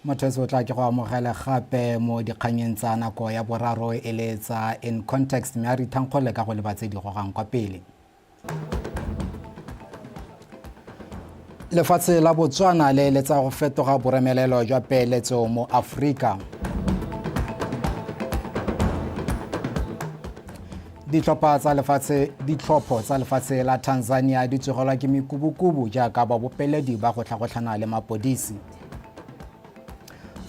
Motho o tla ke go amogele gape mo dikganyeng tsa nako ya boraro e le tsa In Context, mme a re ithankgole ka go leba tse di gogang kwa pele. Lefatshe la Botswana le eletsa go fetoga boremelelo jwa peeletso mo Aforika. Ditlhopha tsa lefatshe ditlhopho tsa lefatshe la Tanzania di tsogelwa ke mekubukubu jaaka babopeledi ba go tlhagotlhana le mapodisi.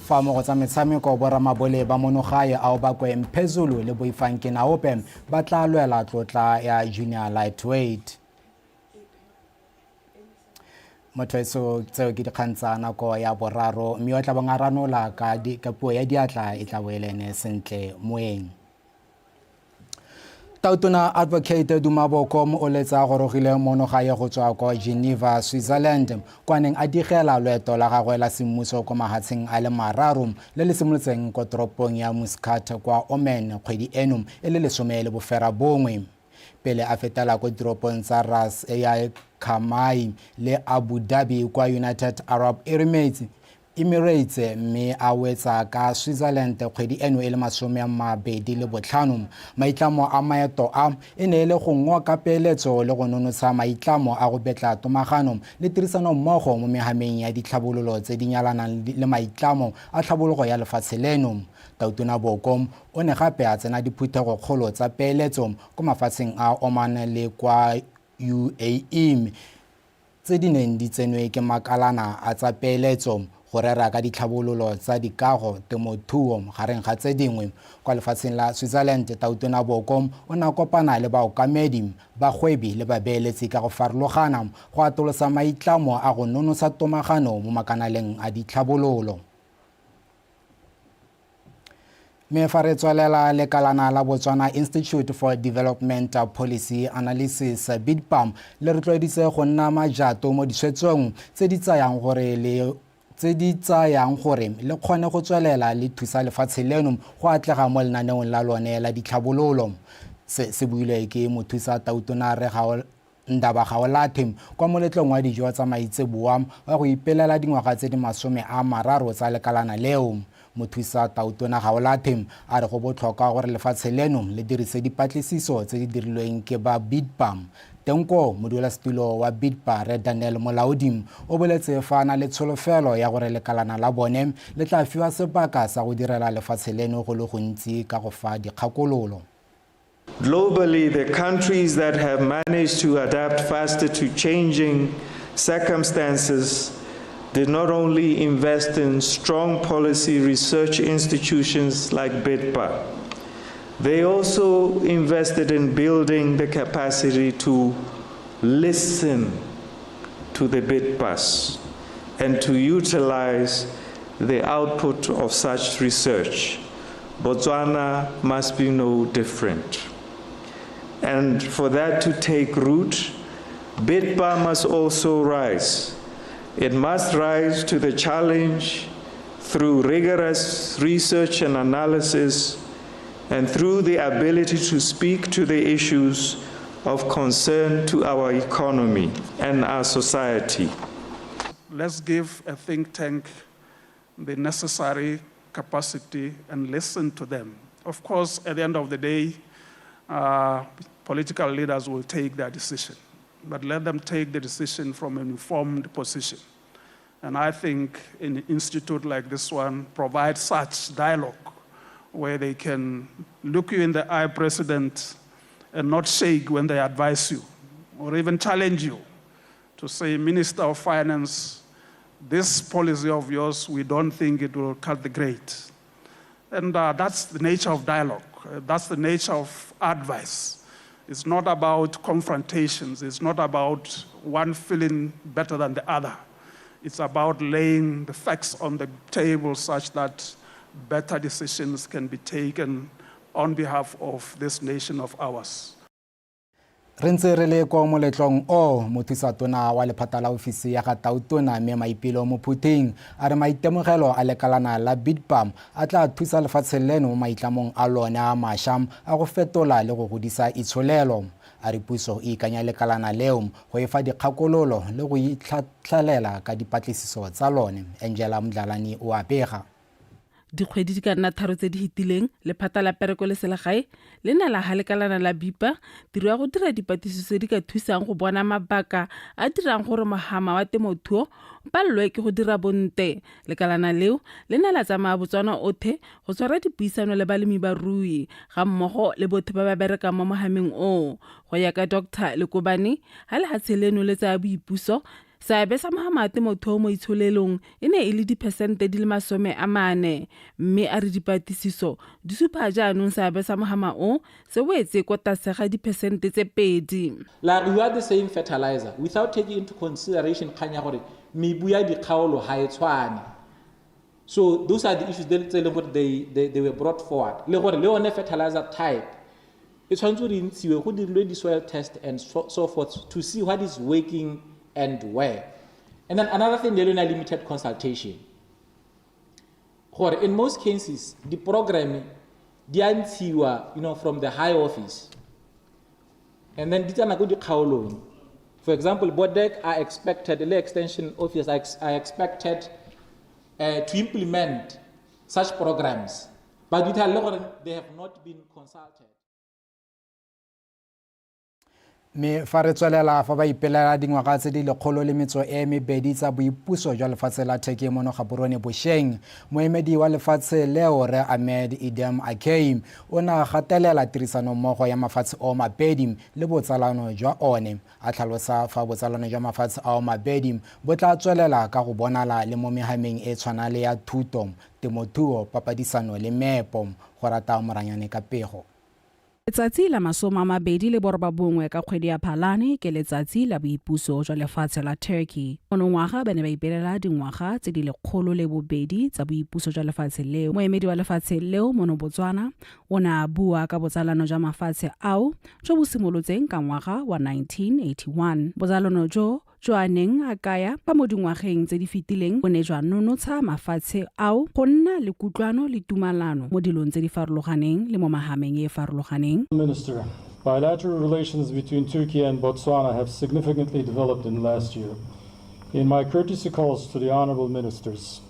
Fa mo go tsa metshameko, boramabole ba monogae ao bakwe Mphezulu le Boifang Kenaope ba tla lwela tlotla ya junior lightweight. Motho eso, tseo ke dikgang tsa nako ya boraro, mme o tla bong a ranola ka, ka puo ya diatla e tla bo e le ene Sentle Moeng. Tautona Advocate Duma Boko o letsa gorogile mono gae go tswa kwa Geneva, Switzerland, kwa neng a digela loeto la gagwe la semmuso kwa mahatsheng a le mararo le le simolotseng kwa toropong ya Muscat kwa Oman kgwedi eno e le 19. Pele a fetela kwa ditoropong tsa Ras ya Khamai le Abu Dhabi kwa United Arab Emirates, Emirates mme a wetsa ka Switzerland kgwedi eno e le 25. Maitlamo a maeto a e ne e le go ngoka peeletso le go nonotsha maitlamo a go betla tomagano le tirisanommogo mo mehameng ya ditlhabololo tse di nyalanang le maitlamo a tlhabologo ya lefatshe leno. Tautona Boko o ne gape a tsena diphuthegokgolo tsa peeletso kwa mafatsheng a Oman le kwa UAE, tse di neng di tsenwe ke makalana a tsa peeletso go rera ka ditlhabololo tsa dikago, temothuo, gareng ga tse dingwe. Kwa lefatsheng la Switzerland, Tautona Boko o ne a kopana le baokamedi, bagwebi le babeeletsi ka go farologana go atolosa maitlamo a go nonotsha tomagano mo makanaleng a ditlhabololo. Mme fa re tswelela, lekalana la Botswana Institute for Development Policy Analysis, BIDPA, le rotloeditse go nna majato mo ditshwetsong tse di tsayang gore le tse di tsayang gore le kgone go tswelela le thusa lefatshe leno go atlega mo lenaneong la lone la ditlhabololo. Se se builwe ke mothusa tautona Rre Ndaba Gaolathe kwa moletlong wa dijo tsa maitseboa wa go ipelela dingwaga tse di 30 tsa lekalana leo. Mothusa Tautona Gaolathe a re go botlhokwa gore lefatshe leno le dirise dipatlisiso tse di dirilweng ke ba BIDPA. Teng koo, modulasetulo wa BIDPA, Rre Daniel Molaodi, o boletse fa a na le tsholofelo ya gore lekalana la bone le tla fiwa sebaka sa go direla lefatshe leno go le gontsi ka go fa dikgakololo. Globally, the countries that have managed to adapt faster to changing circumstances did not only invest in strong policy research institutions like BIDPA, they also invested in building the capacity to listen to the BIDPAs and to utilize the output of such research. Botswana must be no different. And for that to take root, BIDPA must also rise. It must rise to the challenge through rigorous research and analysis and through the ability to speak to the issues of concern to our economy and our society. Let's give a think tank the necessary capacity and listen to them. Of course, at the end of the day, political leaders will take their decision, but let them take the decision from an informed position. And I think an institute like this one provides such dialogue where they can look you in the eye, President, and not shake when they advise you or even challenge you to say, Minister of Finance, this policy of yours, we don't think it will cut the grade. And that's the nature of dialogue. That's the nature of advice. It's not about confrontations. It's not about one feeling better than the other. It's about laying the facts on the table such that better decisions can be taken on behalf of this nation of ours. Re ntse re le ko moletlong o, mothusatona wa lephata la ofisi ya ga Tautona Mme Maipelo Mophuthing a re maitemogelo a lekalana la BIDPA a tla thusa lefatshe leno mo maitlamong a lone a masha a go fetola le go godisa itsholelo. A re puso e ikanya lekalana leo go e fa dikgakololo le go itlhatlhelela ka dipatlisiso tsa lone. Angela Mdlalani o a bega. Dikgwedi di ka nna tharo tse di fetileng, lephata la pereko le selegae le ne la halekalana la bipa tiro ya go dira dipatlisiso tse di ka thusang go bona mabaka a dirang gore mohama wa temothuo o palelwe ke go dira bonte. Lekalana leo le ne la tsamaya Botswana othe go tshwara dipuisano le balemi barui ga mmogo le botho ba ba berekang mo mohameng oo. Go ya ka Doctor Lekobane, ha lehatshe leno le tsaya boipuso, seabe sa mohama wa temothuo mo itsholelong e ne e le diphesente di le 40, mme a re dipatlisiso di supa jaanong seabe sa mohama o se wetse ko tlase ga diphesente tse 2. La re you are the same fertilizer without taking into consideration kgang ya gore mebu ya dikgaolo ga e tshwane. So those are the issues tse e leng gore they were brought forward. Le gore le yone fertilizer type e tshwanetse gore e ntshiwe go dirilwe di-soil test and so forth to see what is working and where. And then another thing, le yone limited consultation. Gore in most cases, the program di a ntshiwa, from the high office. And then di tsena ko dikgaolong. For example, BODEC are expected, the extension office are expected to implement such programs. But they have not been consulted. Mme fa re tswelela fa ba ipelela dingwaga tse di 102 tsa boipuso jwa lefatshe la Turkey mono Gaborone bošeng, moemedi wa lefatshe leo Rre Ahmed Idem Akay o ne a gatelela tirisanommogo ya mafatshe o mabedi le botsalano jwa one. A tlhalosa fa botsalano jwa mafatshe ao mabedi bo tla tswelela ka go bonala le mo mehameng e tshwana le ya thuto, temothuo, papadisano le meepo. Go rata Moranyane ka pego. Letsatsi la 29 ka kgwedi ya Phalane ke letsatsi la boipuso jwa lefatshe la Turkey. Monongwaga ba ne ba ipelela dingwaga tse di 102 tsa boipuso jwa lefatshe leo. Moemedi wa lefatshe leo mono Botswana o ne a bua ka botsalano jwa mafatshe ao jo bo simolotseng ka ngwaga wa 1981. Botsalano jo jo a neng a kaya fa mo dingwageng tse di fetileng bo ne jwa nonotsha mafatshe ao go nna le kutlwano le tumalano mo dilong tse di farologaneng le mo mahameng e e farologaneng. Minister, bilateral relations between Turkey and Botswana have significantly developed in the last year. In my courtesy calls to the honorable ministers,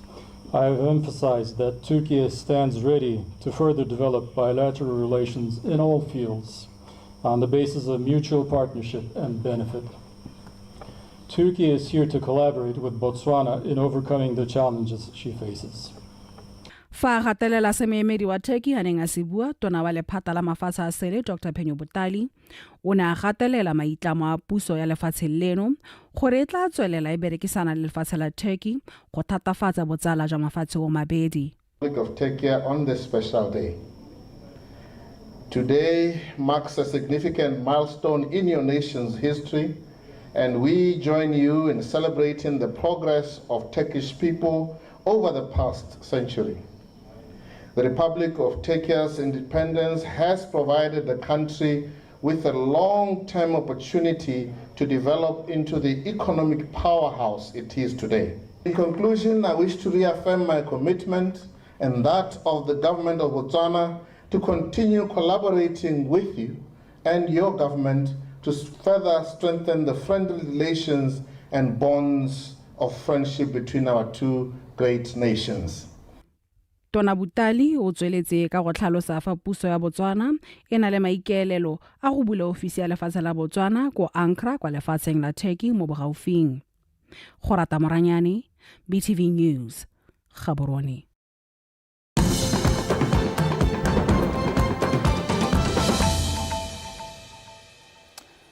I have emphasized that Turkey stands ready to further develop bilateral relations in all fields on the basis of mutual partnership and benefit. Turkey is here to collaborate with Botswana in overcoming the challenges she faces. Fa a gatelela se moemedi wa Turkey a neng a se bua, tona wa lephata la mafatshe a sele Dr Phenyo Butali o ne a gatelela maitlamo a puso ya lefatshe leno gore e tla tswelela e berekisana le lefatshe la Turkey go thatafatsa botsala jwa mafatshe o mabedi. Republic of Turkey on this special day. Today marks a significant milestone in your nation's history, and we join you in celebrating the progress of Turkish people over the past century. The Republic of Turkey's independence has provided the country with a long-term opportunity to develop into the economic powerhouse it is today. In conclusion, I wish to reaffirm my commitment and that of the government of Botswana to continue collaborating with you and your government to further strengthen the friendly relations and bonds of friendship between our two great nations. Tona Butali o tsweletse ka go tlhalosa fa puso ya Botswana e na le maikaelelo a go bula ofisi ya lefatshe la Botswana ko Ankara kwa lefatsheng la Turkey mo bogaufing. Go rata Moranyane, BTV News, Gaborone.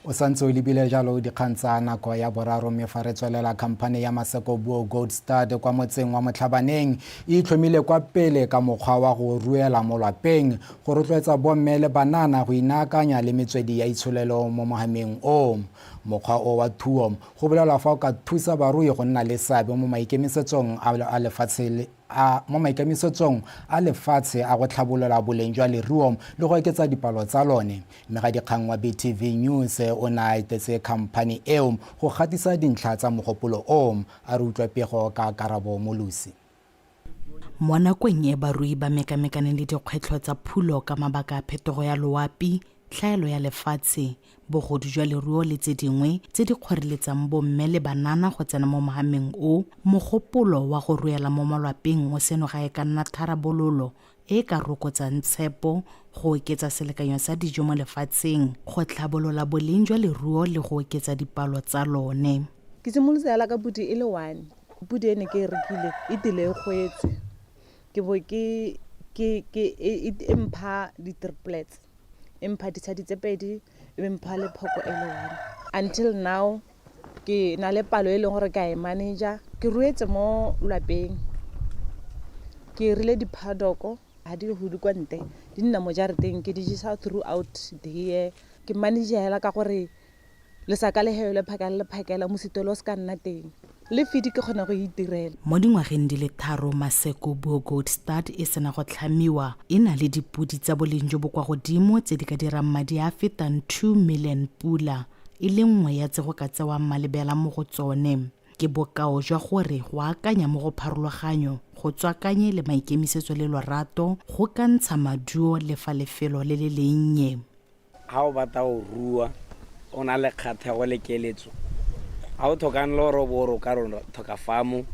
O santse o lebile jalo dikgang tsa nako ya boraro, mme fa re tswelela khamphane ya Maseko Buo Gold Stud kwa motseng wa Motlhabaneng e itlhomile kwa pele ka mokgwa wa go ruela mo lwapeng go rotloetsa bomme le banana go inaakanya le metswedi ya itsholelo mo mohameng o. Mokgwa o wa thuo go bolelwa fa o ka thusa barui go nna le seabe mo maikemisetsong a lefatshe a mo maikemisetsong a lefatshe a go tlhabolola boleng jwa leruo le go oketsa dipalo tsa lone. Mme ga dikgang wa BTV News o ne a etetse khamphane eo go gatisa dintlha tsa mogopolo o. A re utlwa pego ka Karabo Molusi. Mo nakong e barui ba mekamekaneng le dikgwetlho tsa phulo ka mabaka a phetogo ya loapi, tlhaelo ya lefatshe, bogodu jwa leruo le tse dingwe tse di kgoreletsang bomme le banana go tsena mo mohameng o, mogopolo wa go ruela mo malwapeng o senoga e ka nna tharabololo e e ka rokotsang tshepo, go oketsa selekanyo sa dijo mo lefatsheng, go tlhabolola boleng jwa leruo le go oketsa dipalo tsa lone. Ke simolotse fela ka podi e le one, podi e ne ke e rekile e tile e gwetse ke bo ke e mpha di-triplets e mpha ditshadi tse pedi e be mpha le phoko e le one. Until now ke na le palo e leng gore ke a e manager ke ruetse mo lwapeng ke rile di-paddock ga di gole kwa ntle di nna mo jarateng ke di jesa throughout the year ke manager hela ka gore lesaka le le phakela le phakela mositolo o se ka nna teng le feed ke kgona go itirela. Mo dingwageng di le tharo Maseko Boer Goat Stud e sena go tlhamiwa, e na le dipodi tsa boleng jo bo kwa godimo tse di ka dirang madi a a fetang 2 million pula e le nngwe ya tse go ka tsewang malebela mo go tsone. Ke bokao jwa gore go akanya mo go pharologanyo, go tswakanye le maikemisetso le lorato go ka ntsha maduo le fa lefelo le le lennye. Ga o batla go rua o na le kgathego le keletso, ga o tlhokang le gore o bo o re o ka re o tlhoka farmo,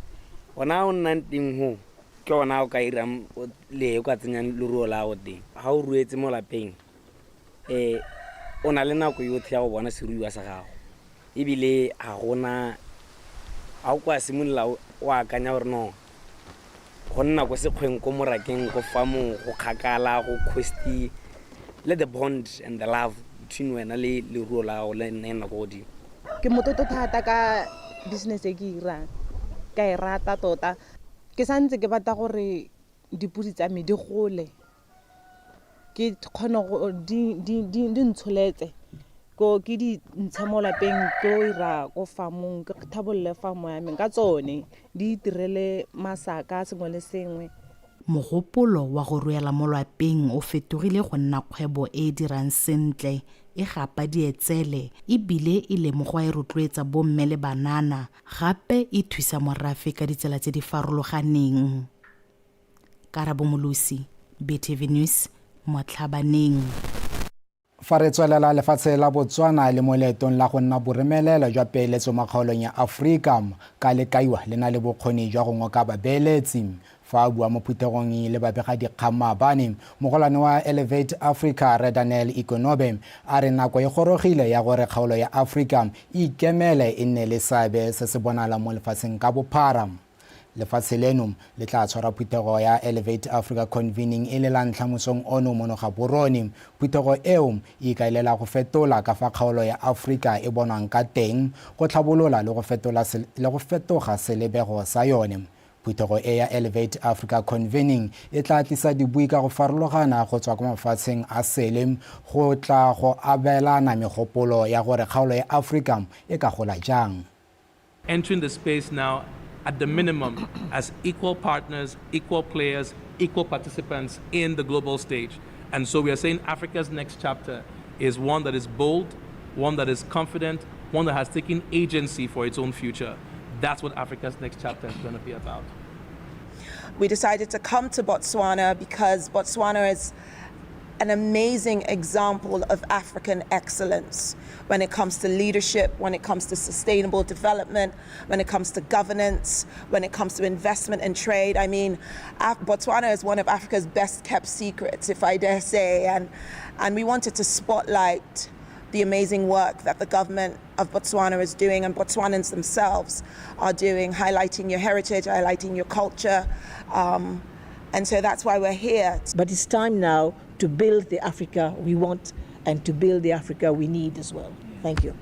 gona o nnang teng go ke gona o ka irang lee o ka tsenyang leruo la gago teng. Ga o ruetse mo lapeng um o na le nako yotlhe ya go bona seruiwa sa gago ebile ga gona ga o kwa simolola o akanya gore no go nna ko sekgweng ko morakeng ko farmong go kgakala go costly le the bond and the love between wena le leruo la gago le nna ko godimo. Ke motlotlo thata ka business e ke e irang, ka e rata tota. Ke santse ke batla gore dipodi tsa me di gole ke kgone go di ntsholetse ke di ntshe mo lapeng ke o ira ko farmong ke tlhabolole farm ya me ka tsone di itirele masaka sengwe le sengwe. Mogopolo wa go ruela mo lwapeng o fetogile go nna kgwebo e e dirang sentle, e gapa dietsele e bile e lemogwa e rotloetsa bomme le banana, gape e thusa morafe ka ditsela tse di farologaneng. Karabo Molosi, BTV News, Motlhabaneng. Fa re tswelela lefatshe la Botswana le mo leetong la go nna boremelelo jwa peeletso mo kgaolong ya Aforika ka le kaiwa le na le bokgoni jwa go ngoka babeeletsi. Fa a bua mo phuthegong le babegadikgang maabane, mogolwane wa Elevate Africa Rre Daniel Ikonobe a re nako e gorogile ya gore kgaolo ya Aforika e ikemele e nne le seabe se se bonalang mo lefatsheng ka bophara. Lefatshe leno le tla tshwara phuthego ya Elevate Africa Convening e le la ntlha mosong ono mono Gaborone. Phuthego eo e ikaelela go fetola ka fa kgaolo ya Aforika e bonwang ka teng, go tlhabolola le go fetola le go fetoga selebego sa yone. Phuthego e ya Elevate Africa Convening e tla tlisa dibui ka go farologana go tswa kwa mafatsheng a sele go tla go abelana megopolo ya gore kgaolo ya Aforika e ka gola jang. Entering the space now at the minimum as equal partners, equal players, equal participants in the global stage. And so we are saying Africa's next chapter is one that is bold, one that is confident, one that has taken agency for its own future. That's what Africa's next chapter is going to be about. We decided to come to Botswana because Botswana is an amazing example of African excellence when it comes to leadership, when it comes to sustainable development, when it comes to governance, when it comes to investment and trade. I mean, Botswana is one of Africa's best kept secrets, if I dare say, and, and we wanted to spotlight the amazing work that the government of Botswana is doing and Botswanans themselves are doing, highlighting your heritage, highlighting your culture. And so that's why we're here. But it's time now to build the Africa we want and to build the Africa we need as well. Thank you.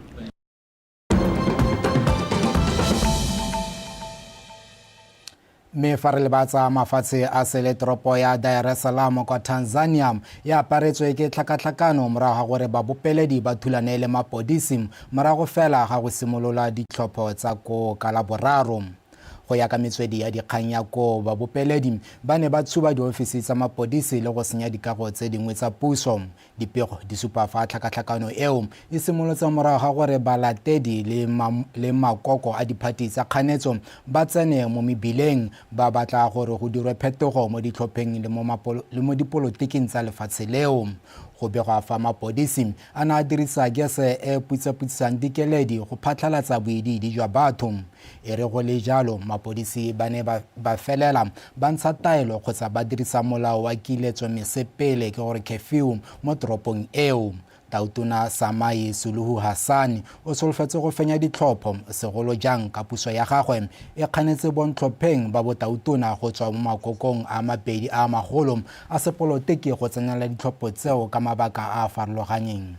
Mme fa re lebatsa mafatshe a sele, toropo ya Dar es Salaam kwa Tanzania e aparetswe ke tlhakatlhakano morago ga gore babopeledi ba thulane le mapodisi morago fela ga go simolola ditlhopho tsa ko ka Laboraro. Go ya ka metswedi ya dikgang ya koo, babopeledi ba ne ba tshuba diofisi tsa mapodisi le go senya dikago tse dingwe tsa puso. Dipego di supa fa tlhakatlhakano eo e simolotse morago ga gore balatedi le, le makoko a diphathi tsa kganetso ba tsene mo mebileng ba batla gore go dirwe phetogo mo ditlhopheng le mo dipolotiking tsa lefatshe leo. Go begwa fa mapodisi a ne a dirisa gese e putsaputsisang dikeledi go phatlhalatsa boidiidi jwa batho. E re go le jalo, mapodisi ba ne ba felela ba ntsha taelo kgotsa ba dirisa molao wa kiletso mesepele, ke gore curfew, mo toropong eo. Tautona Samai Suluhu Hassan o solofetse go fenya ditlhopho, segolo jang ka puso ya gagwe e kganetse bontlhopheng ba botautona go tswa mo makokong a mabedi a magolo a sepolotiki go tsenela ditlhopho tseo ka mabaka a a farologanyeng.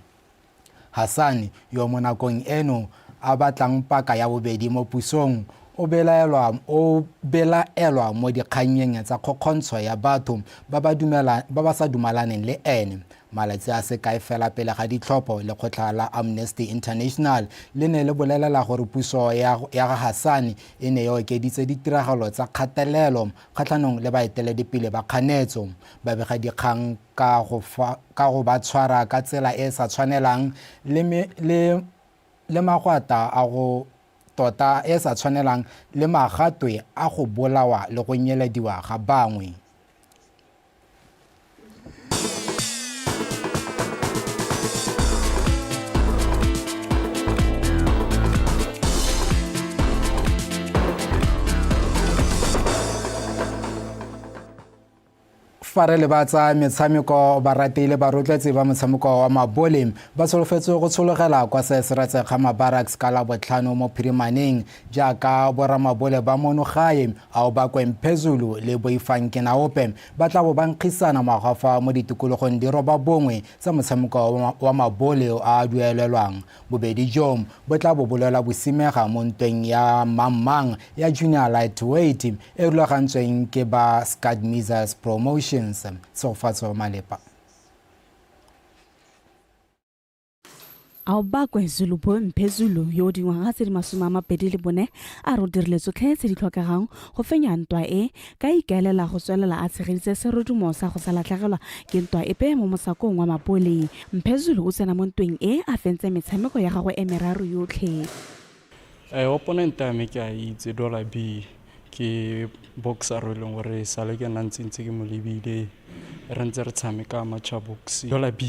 Hassan, yo mo nakong eno a batlang paka ya bobedi mo pusong, o belaelwa o belaelwa mo dikgannyeng tsa kgokgontsho ya batho ba ba dumela ba ba sa dumalaneng le ene. Malatsi a se kae fela pele ga ditlhopho, lekgotla la Amnesty International le ne le bolelela gore puso ya, ya ga Hassan e ne e okeditse ditiragalo tsa kgatelelo kgatlhanong le baeteledipele ba kganetso. Babegadikgang ka go, fa, ka go ba tshwara ka tsela e e sa tshwanelang le, me, le, le magwata a go tota e sa tshwanelang le magatwe a go bolawa le go nyelediwa ga bangwe. Fa re lebatsa metshameko, barati le barotloetsi ba motshameko wa mabole ba solofetswe go tshologela kwa Seretse Kgama Barracks ka Labotlhano mo phirimaneng jaaka boramabole ba mono gae Aobakwe Mphezulu le Boifang Kenaope ba tla bo ba nkgisana magafa mo ditikologong di roba bongwe tsa motshameko wa mabole a a duelelwang. Bobedi jo bo tla bo bolelwa bosimega mo ntweng ya mang-mang ya junior lightweight e rulagantsweng ke ba Scud Missiles Promotions. Tshegofatso Malepa. Aobakwe Zuluboy Mphezulu yo o dingwaga tse di 24 a re o dirile tsotlhe tse di tlhokegang go fenya ntwa e ka ikaelela go tswelela a tshegeditse serodumo sa go sa latlhegelwa ke ntwa epe mo mosakong wa mabole. Mphezulu o tsena mo ntweng e a fentse metshameko ya gagwe e meraro yotlhe. Opponent ya me ke a itse, Dollar B, ke boxer o e leng gore sale ke nna ntse ntse ke mo lebile re ntse re tshameka amateur boxing. Dollar B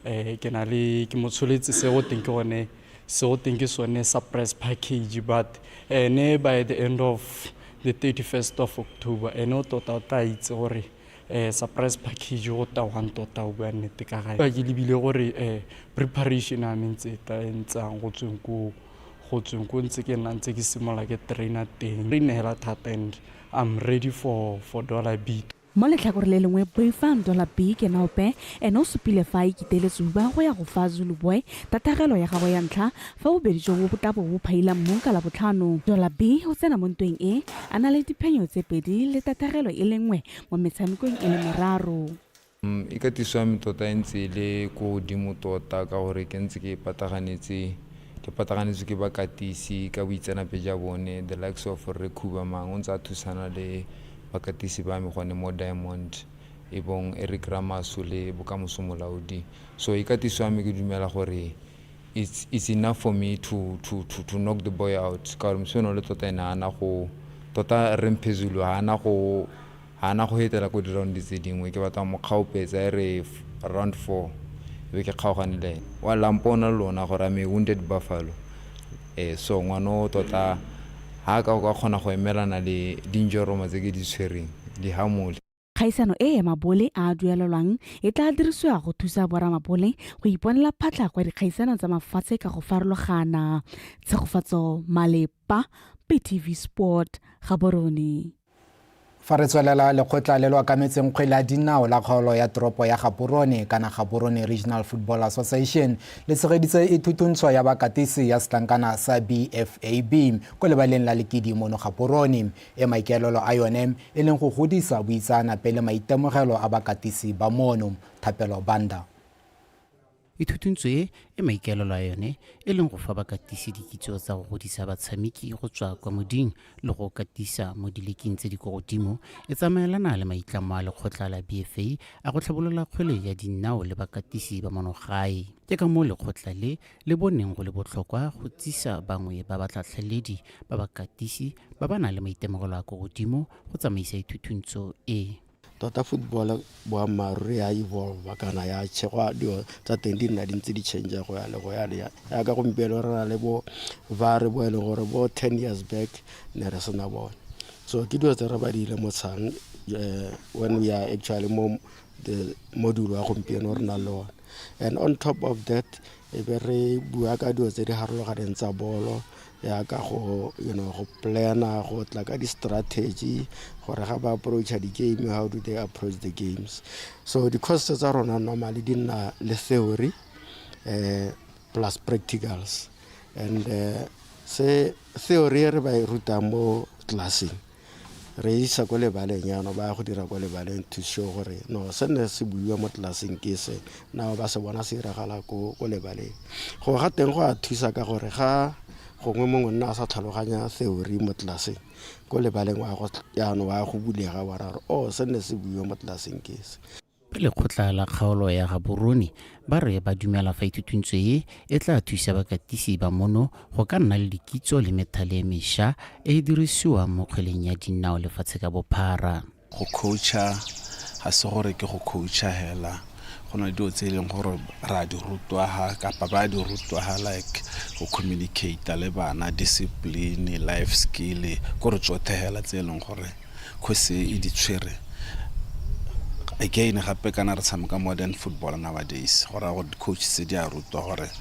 ke na le ke mo tsholetse se go teng ke gone se go teng ke sone surprise package, but ene by the end of the 31st of October ene o tota o tla itse gore surprise package go tawang tota o bua nnete ka gae. Ke lebile gore preparation ya me ntse e ntsang go tsweng ko go tsweng ko ntse ke nna ntse ke simolola ke trainer teng re inehela thata and I'm ready for Dollar B. Mo letlhakore le lengwe, Boifang Dollar B Kenaope ene o supile fa a ikiteile sehuba go ya go fa Zulu Boy tathagelo ya gagwe ya ntlha fa bobedi jo bo tla bo bo phaila mmu ka Labotlhano. Dollar B o tsena mo ntweng e a na le diphenyo tse pedi le tathagelo e le nngwe mo metshamekong e le meraro. Ikatiso ya me tota e ntse e le ko godimo tota ka gore ke ntse ke pataganetse ke pataganetswe ke bakatisi ka boitseanape ja bone, the likes of Rre Khubamang o ntse a thusana le bakatisi ba me gone mo Diamond e bong Eric Ramaso le Bokamoso Molaodi. So ikatiso ya me ke dumela gore it's enough for me to knock the boy out ka gore mosimane le tota ene ga ana go tota Rre Mphezulu ga ana go ga ana go hetela ko di-round tse dingwe. Ke batla mo kgaopetsa e re round 4 e be ke kgaogane le ene wa lampona lona gore I'm a wounded buffalo. So ngwana o tota ha ka o ka kgona go emelana le dinjoroma tse ke di tshwereng di hamole. Kgaisano e ya mabole a a duelelwang e tla dirisiwa go thusa boramabole go iponela phatlha kwa dikgaisanong tsa mafatshe ka go farologana. Tshegofatso Malepa, BTV Sport, Gaborone. Fa re tswelela, lekgotla le lo akametseng kgwele ya dinao la kgaolo ya toropo ya Gaborone kana Gaborone Regional Football Association le tshegeditse ithuthuntshwa ya bakatisi ya setlankana sa BFAB ko lebaleng la Lekidi mono Gaborone, e maikaelelo a yone e leng go godisa boitseanape le maitemogelo a bakatisi ba mono. Thapelo Banda. Ithutuntsho e e maikaelelo a yone e leng go fa bakatisi dikitso tsa go godisa batshameki go tswa kwa moding le go katisa mo diliking tse di kwa godimo e tsamaelana le maitlamo a lekgotla la BFA a go tlhabolola kgwele ya dinao le bakatisi ba monogae. Ke ka moo lekgotla le le boneng go le botlhokwa go tsisa bangwe ba batlhatlheledi ba bakatisi ba ba nang le maitemogelo a kwa godimo go tsamaisa ithuthuntso e. Tota football boammaaruri ya evolve kana ya chegwa, dilo tsa teng di nna di ntse di change go ya le go ya le yaka gompieno re na le bo VAR bo e leng gore bo 10 years back ne re sena bone. So ke dilo tse re ba di lemotshang when we are actually mo the module wa gompieno re nang le one. And on top of that, e be re bua ka dilo tse di harologaneng tsa bolo, yaka go go plana, go tla ka di-strategy gore ga ba approacha di-game, how do they approach the games. So di-course tsa rona normally di nna le theory plus practicals, and se theory e re ba e rutang mo classeng re isa ko lebaleng, jaanong ba ya go dira ko lebaleng to show gore no se ne se buiwa mo classeng ke se, now ba se bona se iragala ko lebaleng. Go ga teng go a thusa ka gore ga gongwe mongwe nna a sa tlhaloganya theory mo classeng, ko lebaleng wa go jaanong wa go bulega wa ra gore oh se ne se buiwa mo classeng ke se. Lekgotla la kgaolo ya Gaborone ba re ba dumela fa ithutuntsho e e tla thusa bakatisi ba mono go ka nna le dikitso le methale e mešwa e e dirisiwang mo kgweleng ya dinao lefatshe ka bophara. Go coacha ga se gore ke go coacha hela, go na le dilo tse e leng gore ra di rutwa ha kapa ba di rutwa ha, like go communicate le bana, discipline, life skill, ko re tsothe hela tse e leng gore course e di tshwere. Again gape kana re tshameka modern football nowadays, go raya gore di-coach tse di a rutwa gore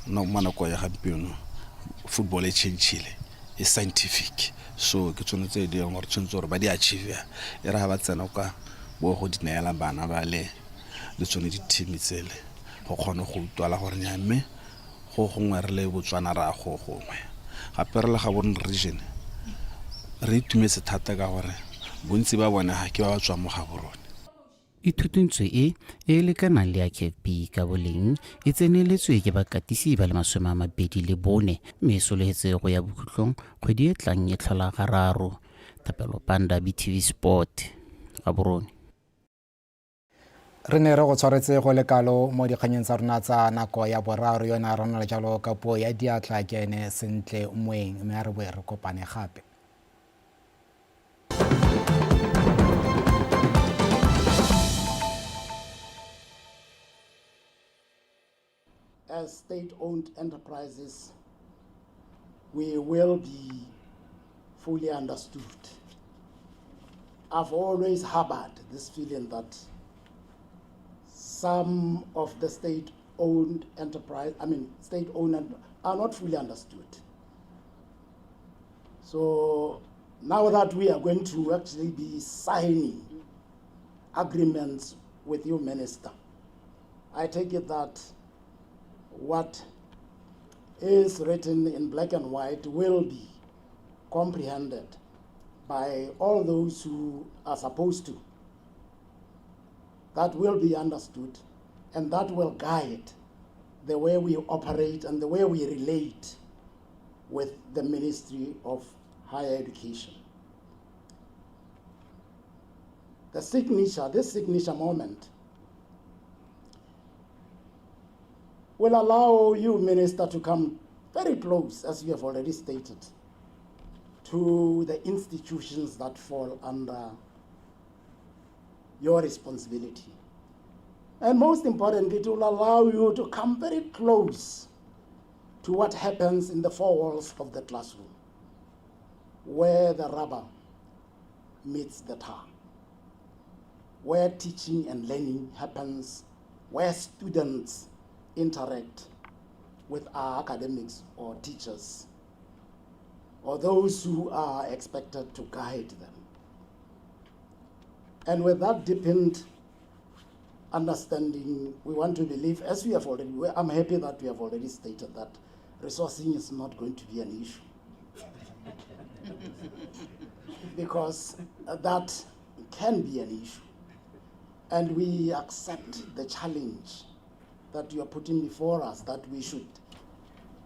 mo nako ya gampieno football e changile, e scientific. So ke tsone tse di leng gore tshwanetse gore ba di achieve, e re ga ba tsena kwa bo go di neela bana ba le le tsone di-team tsele go kgone go utlwala gore nya mme go gongwe re le Botswana re a go gongwe. Gape re le Gaborone region re itumetse thata ka gore bontsi ba bone ga ke ba ba tswang mo Gaborone. Ithutuntsho e e lekanang le ya CAF ka boleng e tseneletswe ke bakatisi ba le 24, mme e sologetse go ya bokhutlong kgwedi e tlang e tlhola gararo. Thapelo Panda, BTV Sport, Gaborone. Re ne re go tshwaretse go le kalo mo dikganyeng tsa rona tsa nako ya boraro, yone a rona le jalo ka puo ya diatla ke ene Sentle Moeng, mme a re boe re kopane gape. As state-owned enterprises, we will be fully understood. I've always harbored this feeling that some of the state-owned enterprise, I mean, state-owned are not fully understood. So now that we are going to actually be signing agreements with you, Minister, I take it that what is written in black and white will be comprehended by all those who are supposed to. That will be understood, and that will guide the way we operate and the way we relate with the Ministry of Higher Education. This signature moment will allow you, Minister, to come very close, as you have already stated, to the institutions that fall under your responsibility. And most importantly, it will allow you to come very close to what happens in the four walls of the classroom, where the rubber meets the tar, where teaching and learning happens, where students interact with our academics or teachers, or those who are expected to guide them. And with that deepened understanding, we want to believe, as we have already, I'm happy that we have already stated that resourcing is not going to be an issue. Because that can be an issue. And we accept the challenge that you are putting before us, that we should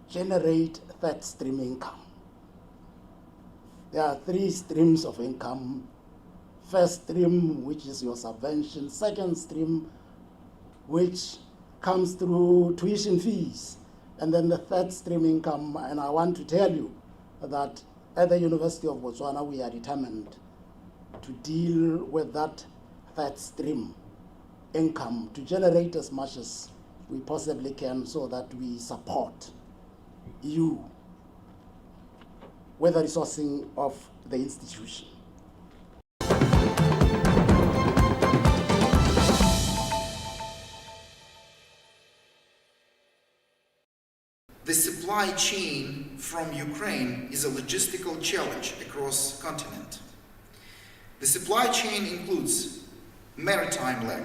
generate third stream income. There are three streams of income. First stream, which is your subvention. Second stream, which comes through tuition fees. And then the third stream income, and I want to tell you that at the University of Botswana, we are determined to deal with that third stream income, to generate as much as we possibly can so that we support you with the resourcing of the institution. The supply chain from Ukraine is a logistical challenge across continent. The supply chain includes maritime leg,